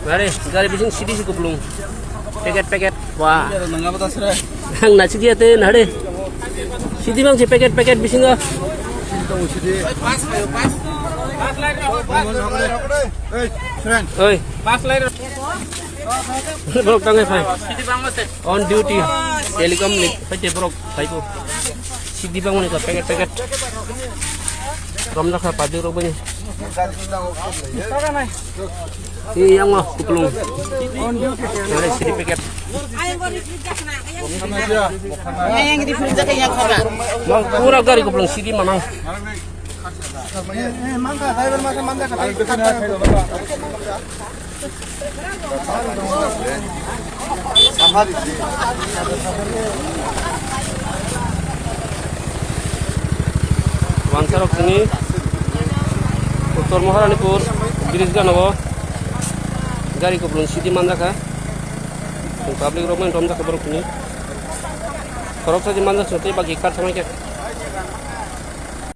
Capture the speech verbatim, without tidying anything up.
Are, gari bising sidi si kuplung. Packet, packet. Wah. Nang na sidi ate nade. Sidi bang si packet, packet bisingo. Oi. Borok tangai phai. On duty. Telecom ni phai te borok phai ko. Sidi bang ni ko packet, packet. Rom na kha padu rok bani. Ini yang mau kuplung. Ada sidi packet. Yang di fridge yang kena. Mau pura gari kuplung sidi manang. Wansarok sini Uttor Maharanipur bridge gana o gari kuplung sidi manjakha. Public rok mani romjakha borok sini. Khoroksa di manjak sini tei bagi kar thanai khe.